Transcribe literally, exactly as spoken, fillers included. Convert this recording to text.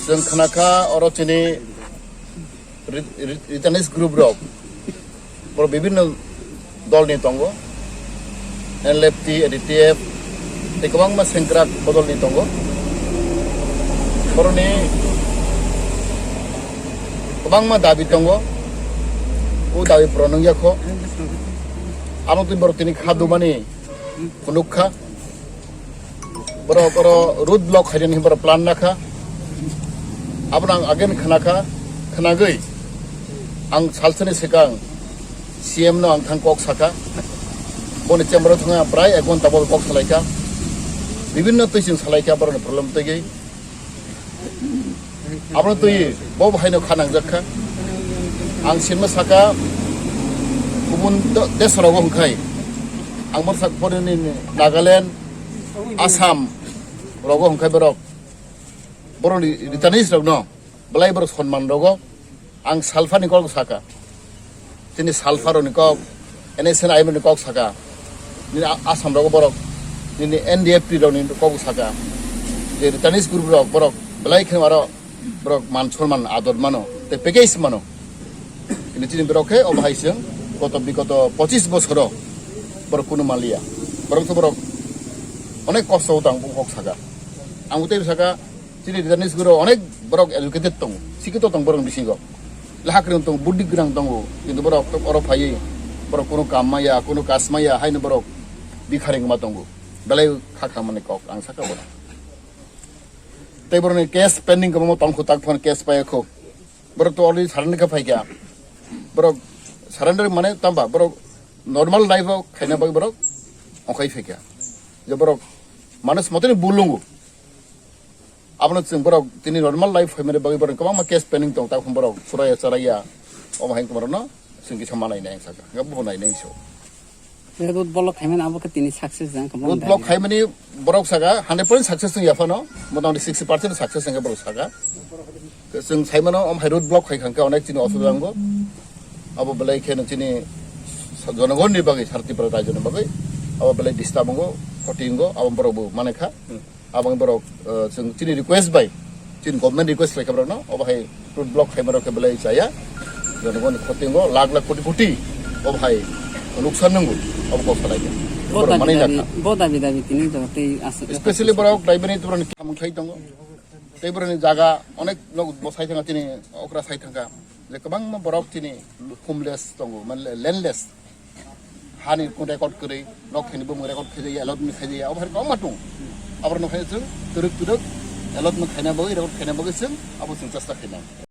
Chwng khna kha oro chini ri-, ri-, returnees group rok, borok bibinno dolni tongo, N L F T, A D T F, tei kwbangma sengkrak bodolni tongo. Borokni kwbangma dabi tongo, o dabi pura nungya kho. Amo twi borok tini kha dumani phunuk kha. Borok oro road block khainani borok plan nakha. Abono ang again khna kha, khnagwi ang salsani swkang C M no ang thang kok sakha. Boni chamber o thangwi ang prai ek ghonta bo kok salaikha. Bibinno twi chwng salaikha borokni problem twi. Abono twi bo haino kha nangjak kha. Ang sinma saka kubun do-, desh rogo hwnkhai. Ang bor sak boni Nagaland, Assam rogo hwnkhai borok. Borok returnees rokno belai borok sonman rogo. Ang salphani kok saka. Tini salpha rokni kok, N S N I M ni kok saka. Nini A-, Assam rogo borok, nini N D F T rokni kok saka. Je returnees group rok borok belai kheno aro borok man sonman ador mano, tei package mano. Ini chini borok khe obo hai chwng koto bigoto pochis bosoro borok kunu manliya. Borok to borok onek kosto o tang kok saka. Ang tei saka chini returnees guro onek borok educated tongo, sikito tong borok bisingo. Leha kwrwng tongo, buddhi gwnang tongo, kintu borok to oro phaiwi borok kunu kam maya, kunu kas maya, haino borok bikharing ma tongo. Belai kha kha mani kok ang saka bono. Tei borokni case pending kwbangma tongkhu, tak phano case paiya kho. Borok to already surrender khe phaikha. Borok surrender mane tamba borok normal life o khaina bagwi borok ongkhai phaikha. Je borok manus motoni bulungo. Abono chwng borok tini normal life phaimani bagwi borok kwbangma case pending tong, tak phano borok churaya charaya omo hai borokno chwng kisa manai nai ang saka. Hwnkhe bo nai nai so. Road block khaimani abo khe tini success jang khe. Road block khaimani borok saka hundred percent success wngya phano, motamoti sixty percent success wngkha borok saka. Chwng saimano, omo hai road block khai khangkhe onek chini osubida wngo. Abo belai kheno chini sa-, jonogonni bagwi, sara Tripura raijoni bagwi abo belai disturb wngo, khoti wngo, abo borok bo manai kha. Abo borok, eh, chwng chini request bai, chini government request khlai kha borokno, obo hai road block khai borok khe belai chaya, jonogoni khoti wngo, lakh lakh koti koti, obo hai nuksan nwngo, obo kok salai kha. Bo borok dabi manai dabi, nakha. Bo dabi dabi tini jora tei aswk. Especially borok daibani borokni samung khai tongo. Tei borokni jaga onek nok bo sai thangkha, chini okra sai thangkha. Je kwbangma borok chini homeless tongo, mane landless. Hani kun record kwrwi, nok thani bumung record khaijaya, allotment khaijaya, obo hai kwbangma tongo. Aborokno khaina chwng twrwk twrwk allotment khaina bagwi, record khaina bagwi chwng abo chwng chesta khainai.